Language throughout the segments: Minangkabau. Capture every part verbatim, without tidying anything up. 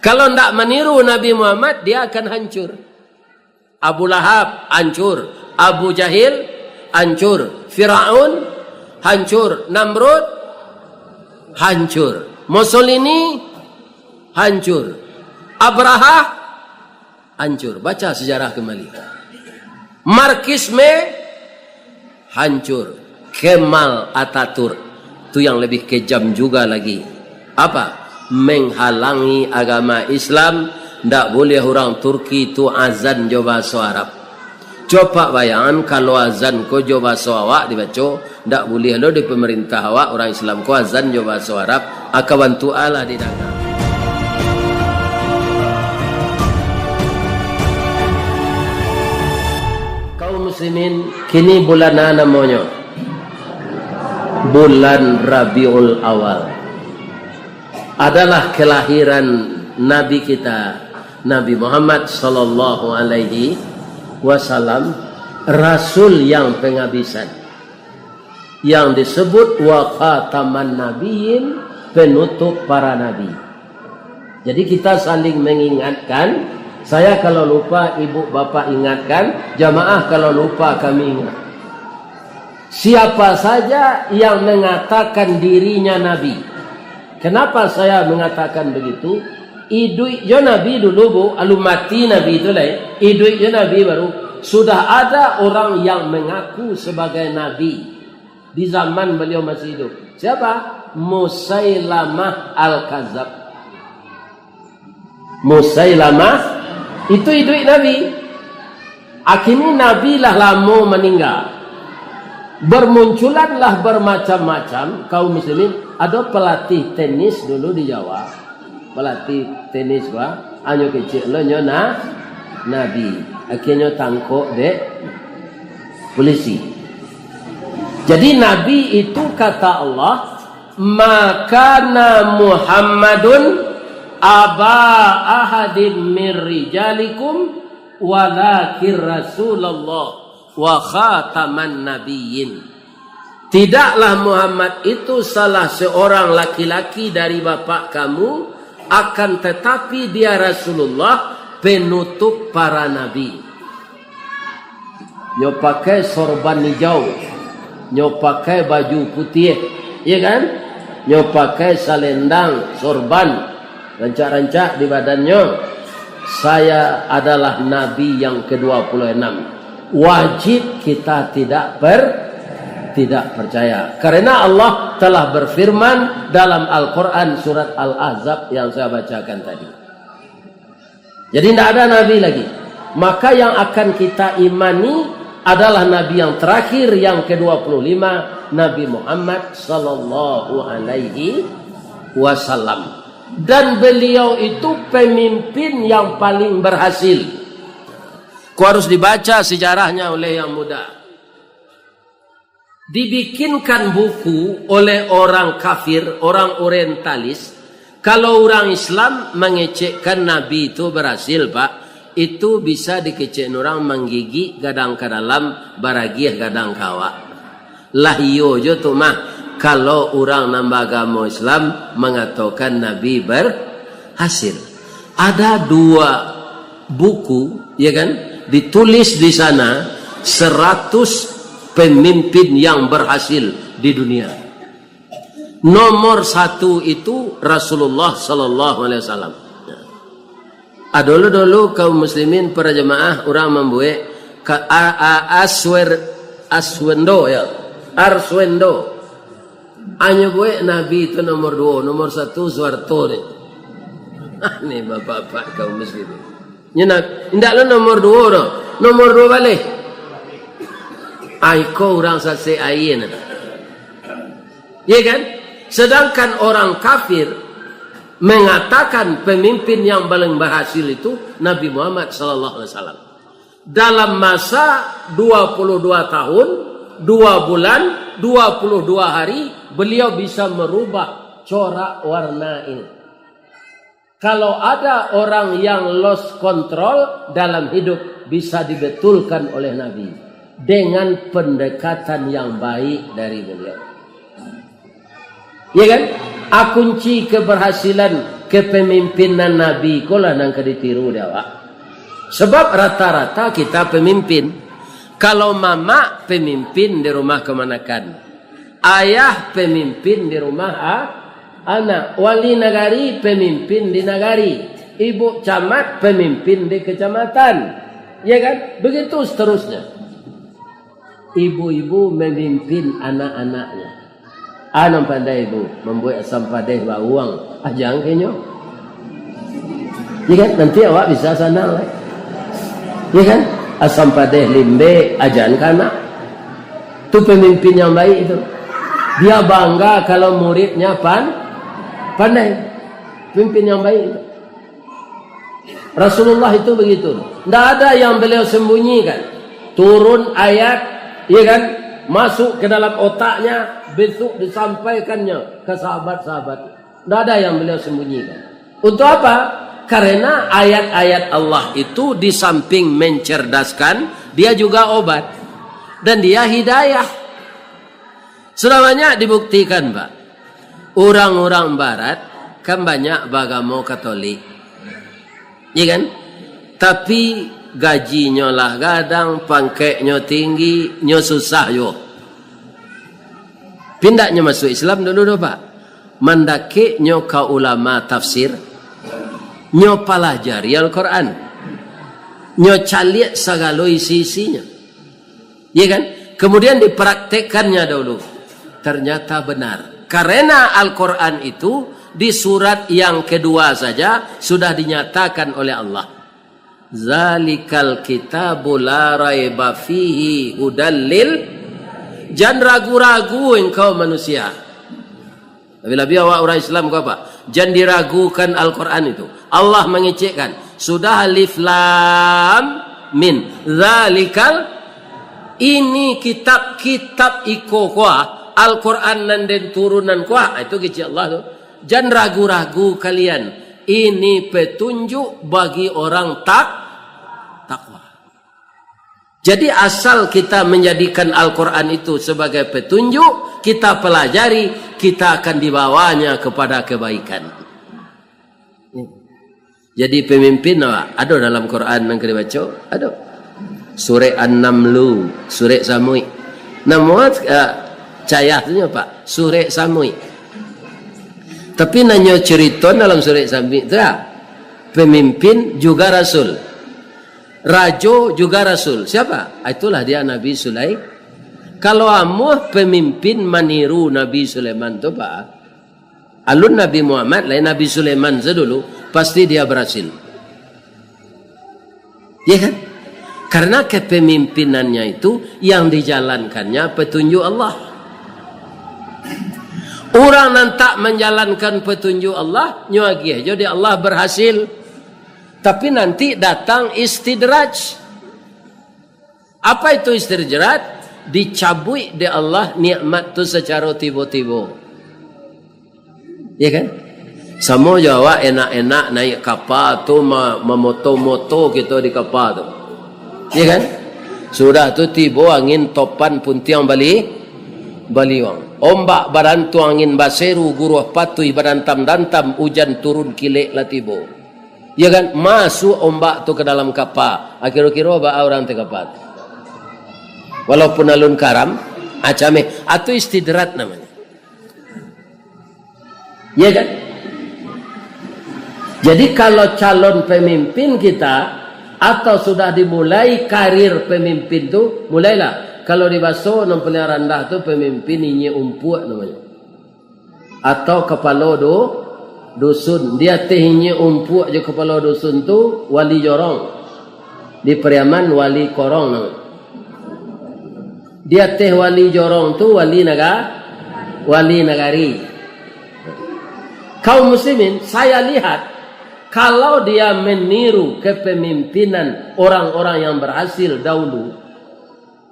Kalau ndak maniru Nabi Muhammad, dia akan hancur. Abu Lahab, hancur. Abu Jahil, hancur. Firaun, hancur. Namrud, hancur. Mussolini, hancur. Abraha, hancur. Baca sejarah kembali. Marxisme, hancur. Kemal Ataturk, tu yang lebih kejam juga lagi. Apa? Menghalangi agama Islam, ndak buliah urang Turki tu azan jo bahaso Arab. Copak bayangan, kalau azan ko jo bahaso awak dibaco, ndak buliah lo di pemerintah awak, urang Islam ko azan jo bahaso Arab, aka bantuak alah didanga. Kaum muslimin, kini bulan a namonyo? Bulan Rabiul Awal. Adalah kelahiran Nabi kita, Nabi Muhammad sallallahu alaihi wasallam, Rasul yang penghabisan, yang disebut wa khataman nabiyyin, penutup para nabi. Jadi kita saling mengingatkan, saya kalau lupa, ibu bapak ingatkan, jamaah kalau lupa, kami ingat. Siapa saja yang mengatakan dirinya nabi. Kenapa saya mengatakan begitu? Iduik jo nabi dulu, Bu, alun mati nabi tu lai. Iduik jo nabi baru. Sudah ada orang yang mengaku sebagai nabi di zaman beliau masih hidup. Siapa? Musailamah Al-Kazab. Musailamah itu iduik nabi. Akhirnya nabi lah lamo maningga. Bermunculanlah bermacam-macam kaum muslimin. Ado pelatih tenis dulu di Jawa. Pelatih tenis, bah, anyo kecek lo nyo na-, nabi. Akhirnya tangkok dek polisi. Jadi nabi itu kata Allah, "Ma kana Muhammadun aba ahadim mir rijalikum, walakin Rasulullah wa khataman nabiyyin." Tidaklah Muhammad itu salah seorang laki-laki dari bapak kamu, akan tetapi dia Rasulullah, penutup para nabi. Nyo pakai sorban ijau, nyo pakai baju putiah, iya kan? Nyo pakai salendang, sorban, rancak-rancak di badannyo. Saya adalah nabi yang kedua puluh enam. Wajib kita tidak per-, tidak percaya. Karena Allah telah berfirman dalam Al-Quran surat Al-Ahzab yang saya bacakan tadi. Jadi, tidak ada nabi lagi. Maka yang akan kita imani adalah nabi yang terakhir, yang kedua puluh lima, Nabi Muhammad sallallahu alaihi wasallam. Dan beliau itu pemimpin yang paling berhasil. Ko harus dibaca sejarahnya oleh yang muda. Dibikinkan buku oleh orang kafir, orang orientalis, kalau urang Islam mangecekkan Nabi tu barasil, Pak, itu bisa dikecek urang manggigik gadang ka dalam, baragiah gadang ka awak. Lah iyo jo tu mah, kalau urang nan baagamo Islam mangatokan Nabi berhasil. Ada dua buku, ya kan, ditulis di sana, seratus pemimpin yang berhasil di dunia. Nomor satu itu Rasulullah sallallahu alaihi wasallam. Ah, dulu-dulu kaum muslimin, para jamaah, urang mambuek ka-, a-, a-, aswer-, aswendo, ya, arswendo. Anyo buek Nabi tu nomor duo, nomor satu Soeharto ni. Ah, ni bapak-bapak kaum muslimin. Nyo na-, indak lo nomor duo doh, nomor duo baleh. Ai ko urang sasek aia nah. Iya kan? Sedangkan orang kafir mengatakan pemimpin yang paling berhasil itu Nabi Muhammad sallallahu alaihi wasallam. Dalam masa dua puluh dua tahun, dua bulan, dua puluh dua hari, beliau bisa merubah corak warna ini. Kalau ada orang yang lost control dalam hidup, bisa dibetulkan oleh Nabi dengan pendekatan yang baik dari beliau. Ya kan? A, kunci keberhasilan Kepemimpinan Nabi ko lah nan ka ditiru dek awak. Sebab rata-rata kita pemimpin. Kalau mamak, pemimpin di rumah kamanakan. Ayah, pemimpin di rumah a-, anak. Wali nagari, pemimpin di nagari. Ibu camat, pemimpin di kecamatan. Ya kan? Begitu seterusnya. Ibu-ibu memimpin anak-anaknya. Ah, nan pandai ibu, mambuek asam padeh bauang, ajan ka inyo. Ya kan? Nanti awak bisa sanang lah. Ya kan? Asam padeh limbek, ajan ka anak. Tu pemimpin yang baik itu. Dia bangga kalau muridnya pan-, pandai. Pemimpin yang baik itu. Rasulullah itu begitu. Ndak ada yang beliau sembunyikan. Turun ayat, ya kan, masuk ke dalam otaknya, besok disampaikannya ke sahabat-sahabat. Ndak ada yang beliau sembunyikan. Untuk apa? Karena ayat-ayat Allah itu di samping mencerdaskan, dia juga obat. Dan dia hidayah. Sudah banyak dibuktikan, Pak. Urang-urang barat kan banyak bagamo Katolik. Iya kan? Tapi gajinyo lah gadang, pangkeknyo tinggi, nyo susah juo. Pindaknyo masuk Islam dulu doh, Pak. Mandakeknyo ka ulama tafsir, nyo palajari Al-Quran. Nyo caliak sagalo isi-isinyo. Iya kan? Kemudian dipraktekkannya dahulu. Ternyata benar. Karena Al-Quran itu di surat yang kedua saja sudah dinyatakan oleh Allah. Zalikal kitabu la raiba fihi hudal lil. Jan ragu-ragu engkau manusia. Labi-labi awak urang Islam ko apa? Jan diragukan Al-Quran itu. Allah mangecekkan. Sudah alif lam mim. Zalikal, ini kitab, kitab iko ko ah, Al-Quran nan den turunan ko ah. Ah, itu kecek Allah tu. Jan ragu-ragu kalian. Ini petunjuk bagi orang tak-, takwa. Jadi, asal kita menjadikan Al-Quran itu sebagai petunjuk, kita pelajari, kita akan dibawanya kepada kebaikan. Jadi, pemimpin, ah, ado dalam Quran nan ka dibaco? Ado. Surek An-Namlu, surek samuik. Namo, ah, cayah tu nyo, Pak? Surek samuik. Tapi, nan nyo cerito dalam surek samuik tu, ah, pemimpin juga rasul. Rajo juga rasul. Siapa? Ah, itulah dia Nabi Sulaiman. Kalau amuah pemimpin maniru Nabi Sulaiman tu, Pak, alun Nabi Muhammad, lai Nabi Sulaiman sadulu, pasti dia berhasil. Ya kan? Karena kepemimpinannya itu yang dijalankannya petunjuk Allah. Urang nan tak manjalankan petunjuk Allah, nyo agiah jo di Allah berhasil. Tapi nanti datang istidraj. Apa itu istidraj? Dicabuik dek Allah nikmat tu sacaro tibo-tibo. Ya kan? Samo jo awak enak-enak naik kapa tu, ma-, mamoto-moto kito di kapa tu. Ya kan? Sudah tu tibo angin topan puntiang bali-, baliuang. Ombak barantuang angin baseru, guruah patuih badantam-dantam, ujan turun kilek lah tibo. Ya kan? Masuak ombak tu ka dalam kapa. Ah, kiro-kiro baa urang tu kapa tu? Walaupun alun karam, ah, cameh. Ah, tu istidraj namonyo. Ya kan? Jadi, kalau calon pemimpin kita, atau sudah dimulai karir pemimpin tu, mulailah. Kalau di baso nan paling randah tu, pemimpin inyiak umpuak namonyo. Atau kapalo du-, dusun. Di ateh inyiak umpuak jo kapalo dusun tu, wali jorong. Di Pariaman, wali korong namonyo. Di ateh wali jorong tu, wali naga-, wali nagari. Kaum muslimin, saya lihat, kalau dia meniru kepemimpinan orang-orang yang berhasil dahulu,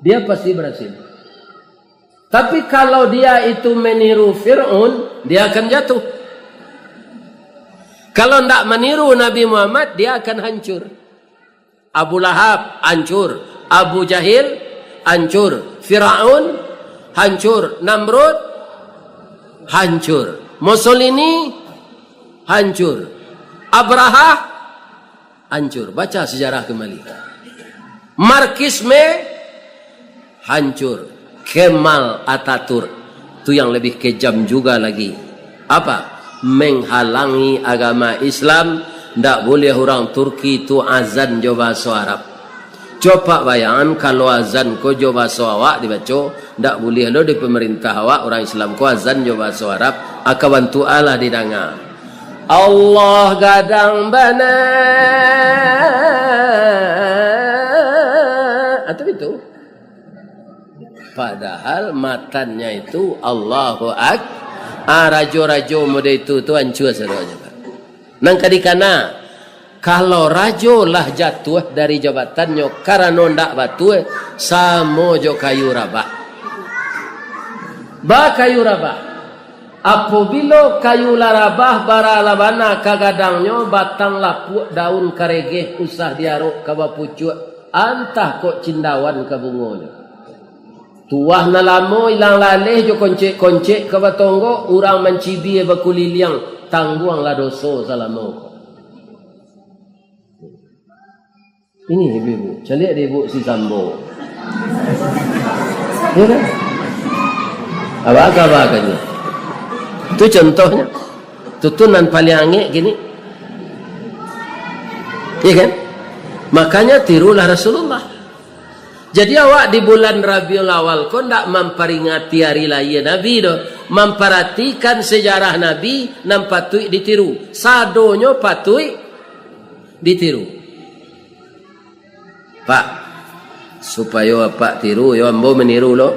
dia pasti berhasil. Tapi kalau dia itu meniru Fir'aun, dia akan jatuh. Kalau ndak meniru Nabi Muhammad, dia akan hancur. Abu Lahab, hancur. Abu Jahil, hancur. Fir'aun, hancur. Namrud, hancur. Mussolini, Hancur. Abraha, hancur. Baca sejarah kembali. Marxisme, hancur. Kemal Ataturk, tu yang lebih kejam juga lagi. Apa? Menghalangi agama Islam, ndak boleh urang Turki tu azan jo bahaso Arab. Copak bayangan, kalau azan ko jo bahaso awak dibaco, ndak buliah lo di pemerintah awak urang Islam ko azan jo bahaso Arab, aka bantuak alah didanga. Allah gadang bana. Atau itu? Padahal matannya itu Allahu Ak-, ah, rajo-rajo model itu tu hancur sadonyo, Pak. Nan ka dikana, kalau rajo lah jatuah dari jabatannyo karano ndak batua, samo jo kayu rabah. Ba kayu rabah. Apobilo kayu lah rabah, bara lah bana ka gadangnyo, batang lapuak, daun karegeh, usah diarok ka bapucuak, antah kok cindawan ka bungonyo. Tuah nan lamo ilang laleh jo koncek-koncek ka batonggok, urang mancibia bakuliliang, tangguanglah doso salamo ko. Ini ibu-ibu, caliak di ibu si Sambo. Ya kan? Apa kabar kan? Itu contohnya. Itu tu nan paling angek kini. Ya kan? Makanya tirulah Rasulullah. Jadi awak di bulan Rabiul Awal ko ndak mamparingati hari lahia Nabi doh, mamparatikan sejarah Nabi nan patuik ditiru. Sadonyo patuik ditiru. Pak, supayo apak tiru, yo ambo maniru lo.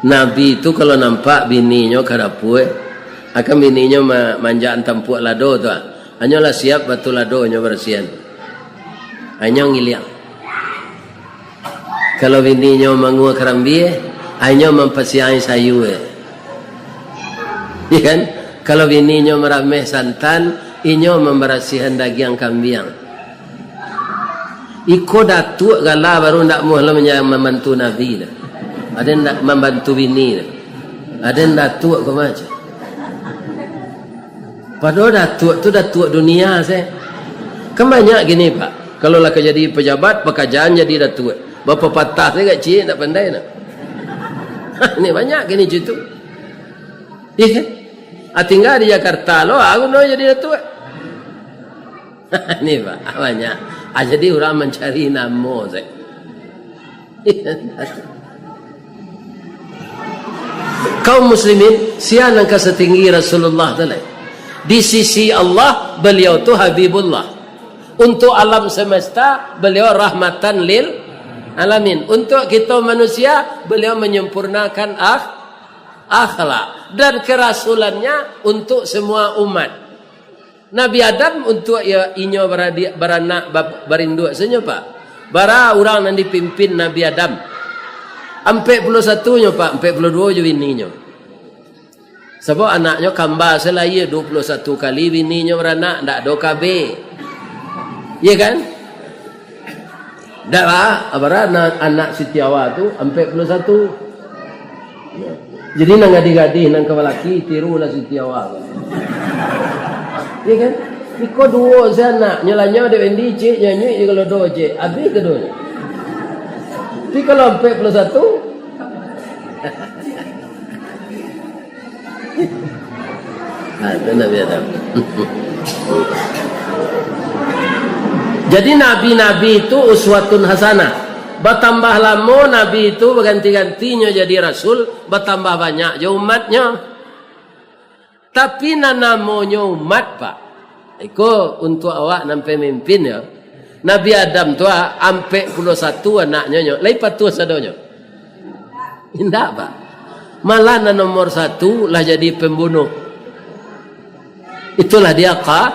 Nabi tu kalau nampak bininyo ka dapua, akan bininyo ma-, manjakan tampuak lado tu, ah. Hanyolah siap batu ladonyo barasiahan. Hanyo ngiliang. Kalau bininyo mangua karambia, hanyo mampasiahan sayua. Iya kan? Kalau bininyo marameh santan, inyo mambarasiahan dagiang kambiang. Iko datuak gala baru ndak muah lo manya-, mambantu Nabi tu. Ado ndak mambantu bini tu. Ado datuak ko macam. Padahal datuak tu datuak dunia se. Kan banyak gini, Pak. Kalau lah ka jadi pejabat, pakajaan jadi datuak. Bapapatah se agak ciek, ndak pandai nak. Ini banyak gini cucu. Iya kan? Ah, tinggal di Jakarta lo, ah, guno jadi datuak. Ini, Pak, banyak. Ah, jadi urang mancari namo se. Kaum muslimin, sia nan ka satinggi Rasulullah tu lai? Di sisi Allah, beliau tu Habibullah. Untuk alam semesta, beliau rahmatan lil alamin. Untuk kita manusia, beliau menyempurnakan akh-, akhlak dan kerasulannya untuk semua umat. Nabi Adam untuak iyo, inyo baradiak, baranak, ba-, barinduak sajo, Pak. Bara urang nan dipimpin Nabi Adam? Ampek puluah satu nyo, Pak, ampek puluah duo jo bininyo. Sabab anaknyo kamba se lahia, duo puluah satu kali bininyo baranak, ndak ado K B. Iya kan? Ndak lah, abara anak, anak Siti Hawa tu ampek puluah satu. Jadi, nan gadih-gadih, nan ka balaki, tirulah Siti Hawa tu. Iya kan? Iko duo se anak, nyo lanyo dek Wendy, cek, nyo nyuik je kalau do, cek. Abih keduonyo. Tapi kalau ampek puluah satu, Ha, itu Nabi Adam. Jadi, nabi-nabi itu uswatun hasanah. Batambah lamo nabi itu baganti-gantinyo jadi rasul, batambah banyak jo umatnyo. Tapi, nan namonyo umat, Pak, iko untuak awak nan pamimpin, yo. Nabi Adam tu, ah, ampek puluah satu anaknyo, nyo. Lai patuah sadonyo? Indak, Pak. Malah nan nomor satu lah jadi pembunuh. Itulah dia ka-,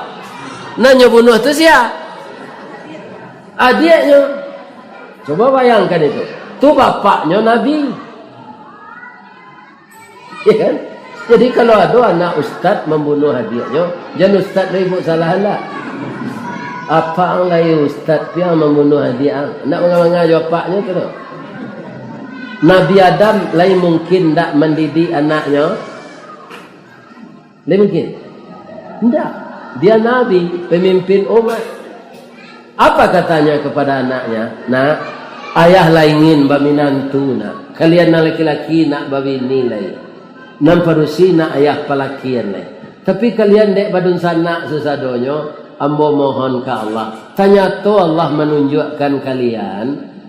nan nyo bunuh tu sia? Adiaknyo. Coba bayangkan itu. Tu bapaknyo Nabi. Iya kan? Jadi, kalau ado anak ustad mambunuah adiaknyo, jan ustad lai buek salah ndak? Apak ang lai ustad pian mambunuah adiak ang? Ndak manga-manga jo apaknyo tu doh. Nabi Adam lai mungkin ndak mandidik anaknyo? Lai mungkin? Indak. Dia nabi, pemimpin umat. Apa katanya kepada anaknya? "Nak, ayah lah ingin baminantu, nak. Kalian nan laki-laki nak babini lai. Nan padusi nak ayah palakian lai. Tapi kalian dek badunsanak sasadonyo, ambo mohon ka Allah. Tanyato Allah manunjuakkan kalian,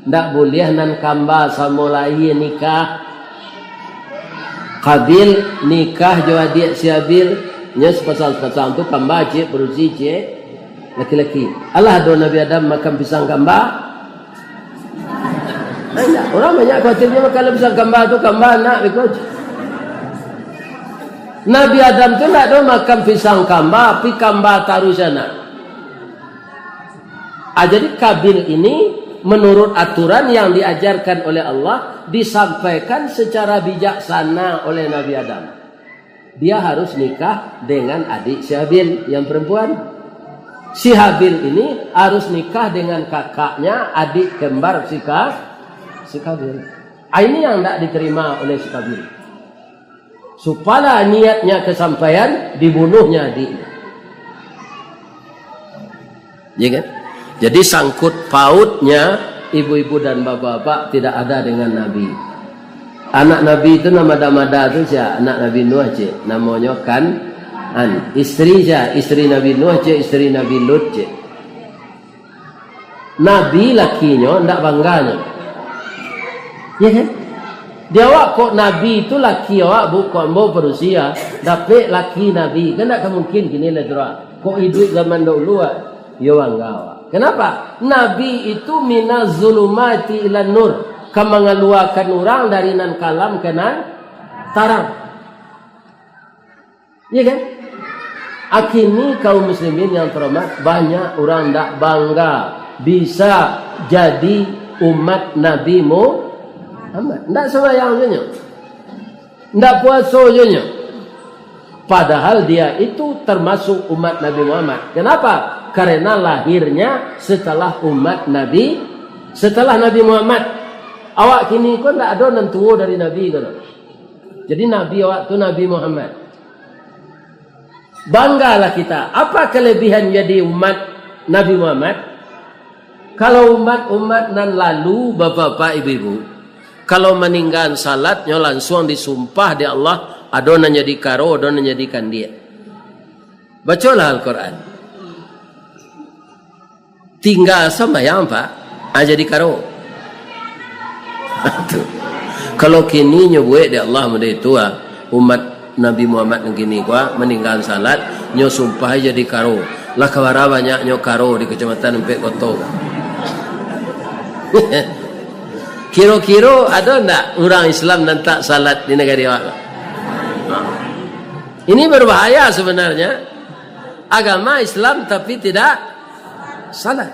ndak buliah nan kamba samo lai nikah." Kabil nikah jo adiak si Habil, nyo sepasang-sepasang tu kamba ciek, padusi ciek, laki-laki. Alah ado Nabi Adam makan pisang kamba? Banyak. Urang banyak khawatirnyo makan pisang kamba tu, kamba anak beko. Nabi Adam tu ndak ado makan pisang kamba, tapi kamba taruih anak. Ah, jadi Kabil ini, menurut aturan yang diajarkan oleh Allah, disampaikan secara bijaksana oleh Nabi Adam. Dia harus nikah dengan adik si Habil yang perempuan. Si Habil ini harus nikah dengan kakaknya, adik kembar si Ka-, si Kabil. Ah, ini yang tidak diterima oleh si Kabil. Supaya niatnya kesampaian, dibunuhnya adiknya. Ya kan? Jadi, sangkut pautnya ibu-ibu dan bapak-bapak tidak ada dengan Nabi. Anak Nabi itu nama mada-mada tu sia? Anak Nabi Nuh, cek. Namonyo Kan-, an. Isteri sia? Isteri Nabi Nuh, cek. Isteri Nabi Lut, cek. Nabi lakinyo ndak bangganyo. Ya kan? Di awak kok Nabi tu laki awak, bu, kok ambo padusi, dapek laki Nabi. Kan ndak ka mungkin kini lah tu, ah. Kok iduik zaman dahulu, ah. Yo bangga awak. Kenapa? Nabi itu minaz zulumati ilan nur, ka mangaluakan urang dari nan kalam ka nan tarang. Iya kan? Akini kaum muslimin yang terhormat, banyak urang ndak bangga bisa jadi umat Nabi Muhammad. Ndak sumbayang jo nyo. Ndak puaso jo nyo. Padahal dia itu termasuk umat Nabi Muhammad. Kenapa? Karena lahirnya setelah umat Nabi, setelah Nabi Muhammad. Awak kini ko ndak ado nan tuo dari Nabi ko. Jadi Nabi awak tu Nabi Muhammad. Banggalah kita. Apa kelebihan jadi umat Nabi Muhammad? Kalau umat-umat nan lalu, bapak-bapak, ibu-ibu, kalau maninggaan salat, nyo lansuang disumpah dek Allah, ado nan jadi karo, ado nan jadi kandiak. Bacolah Al-Quran. Tingga sambayang, Pak, ah, jadi karo. Tu. Kalau kini nyo buek dek Allah model itu, ah, umat Nabi Muhammad nan kini ko, ah, maninggaan salat, nyo sumpah jadi karo. Lah kabara banyaknyo karo di Kecamatan Empek Koto. Kiro-kiro ado ndak urang Islam nan tak salat di nagari awak? Ini berbahaya sebenarnya. Agama Islam tapi tidak salat.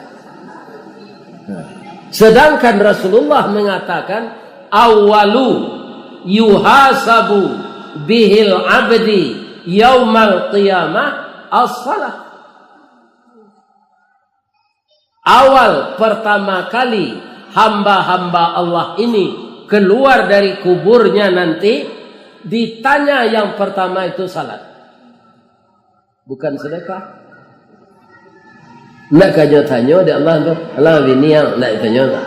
Sedangkan Rasulullah mengatakan, "Awwalu yuhasabu bihil abdi yaumal qiyamah as-salah." Awal pertama kali hamba-hamba Allah ini keluar dari kuburnya nanti, ditanya yang pertama itu salat. Bukan sedekah. Ndak ka nyo tanyo dek Allah tu, "Alah, bini ang," ndak ditanyo tu.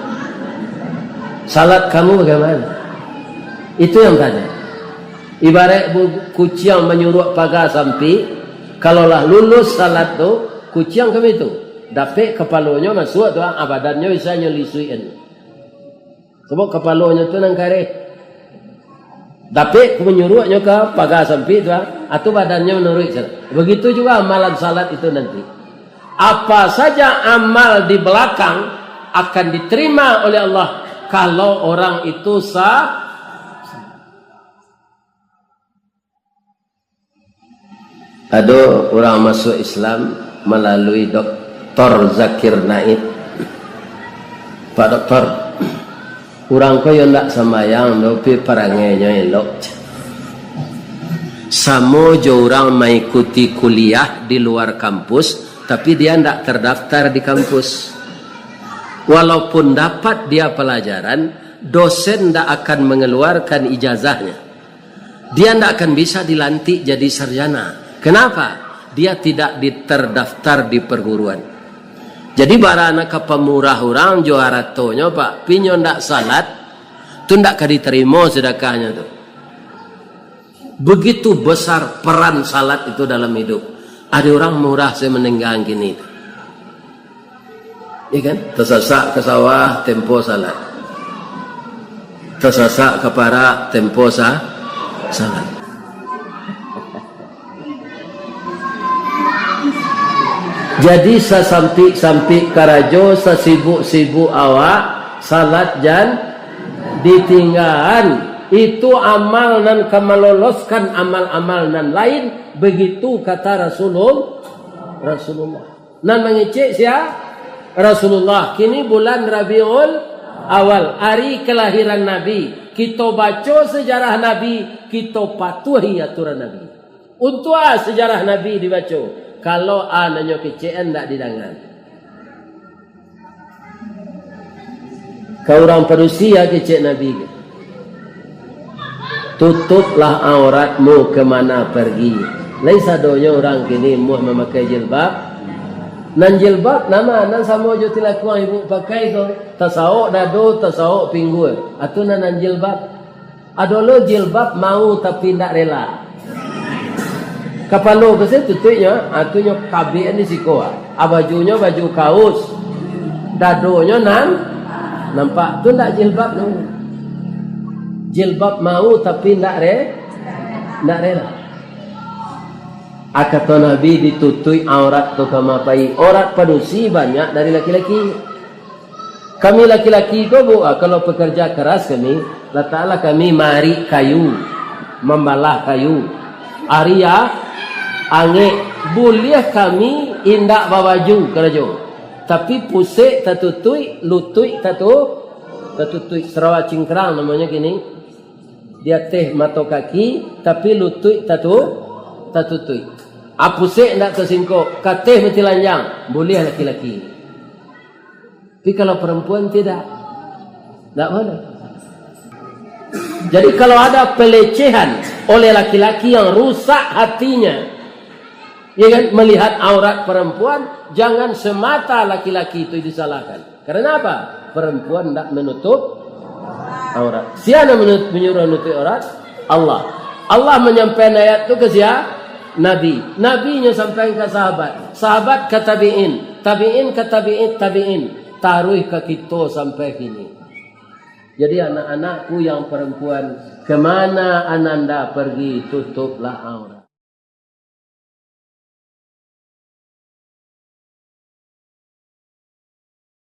"Salat kamu bagaimana?" Itu yang tanya. Ibarat bu-, kuciang manyuruak paga sampik, kalau lah lulus salat tu, kuciang kami tu, dapek kapalonyo masuak tu, ah, badannyo bisa nyo lisuikan. Sabab kapalonyo tu nan kareh. Dapek manyuruaknyo ka paga sampik tu, ah, tu badannyo manuruik sajo. Begitu juga amalan salat itu nanti. Apa saja amal di belakang akan diterima oleh Allah kalau orang itu sa-, Ado urang masuk Islam malalui Doktor Zakir Naik. "Pak Doktor, urang ko yo ndak sambayang doh, tapi parangainyo elok. Samo jo urang maikuti kuliah di luar kampus, tapi dia ndak terdaftar di kampus. Walaupun dapat dia pelajaran, dosen ndak akan mengeluarkan ijazahnya. Dia ndak akan bisa dilantik jadi sarjana. Kenapa? Dia tidak di-, terdaftar di perguruan. Jadi, bara anak ka pamurah urang jo aratonyo, Pak, pi nyo ndak salat, tu ndak ka ditarimo sedekahnyo tu. Begitu besar peran salat itu dalam hidup. Ada orang murah saya mendengar gini. Iya kan? Tasasak ka sawah, tempo salat. Tasasak ka parak, tempo sa-, salat. Jadi, sasampik-sampik karajo, sasibuk-sibuk awak, salat jan ditinggaan. Itu amal nan ka maloloskan amal-amal nan lain. Begitu kata Rasulul-, Rasulullah. Nan mangecek sia? Rasulullah. Kini bulan Rabiul Awal, ari kalahiran Nabi. Kito baco sejarah Nabi, kito patuahi aturan Nabi. Untuak a sejarah Nabi dibaco? Kalau a nan nyo kecekan ndak didangan. Ka urang padusi a kecek Nabi. Tutuplah auratmu kemana pergi. Lai sadonyo urang kini muah mamakai jilbab. Nan jilbab nama? Nan samo jo tilakuang ibu pakai ko. Tasaok dado, tasaok pinggua. Atu nan, nan jilbab. Ado lo jilbab mau tapi ndak rela. Kapalo ko se tutuiknyo, a, tu nyo kabiak di siko, a. A, bajunyo baju kaus. Dadonyo nan nampak, tu ndak jilbab tu. Jilbab mau tapi ndak re-, ndak rela. A, kato Nabi, ditutuik aurat tu kama pai. Aurat padusi banyak dari laki-laki. Kami laki-laki ko, Bu, a, kalau pekerja keras kami, lataklah kami maarik kayu, mambalah kayu. Ari a-, angek, buliah kami indak babaju karajo. Tapi pusek tatutuik, lutuik tatu-, tatutuik. Sarawa cingkrang namonyo kini. Di ateh mato kaki, tapi lutuik tatu-, tatutuik. A, pusek indak tasingkok, kateh matilanjang, buliah laki-laki. Tapi kalau perempuan tidak. Tidak boleh. Jadi kalau ada pelecehan oleh laki-laki yang rusak hatinya, ya kan, melihat aurat perempuan, jangan semata laki-laki itu disalahkan. Karena apa? Perempuan tidak menutup aurat. Siapa yang menut-, menyuruh nutup aurat? Allah. Allah menyampaikan ayat tu ke sia? Nabi. Nabi nyo sampaikan ke sahabat. Sahabat ke tabi'in. Tabi'in ke tabi'in, tabi'in. Taruih ke kito sampai kini. Jadi, anak-anakku yang perempuan, kemana ananda pergi, tutuplah aurat.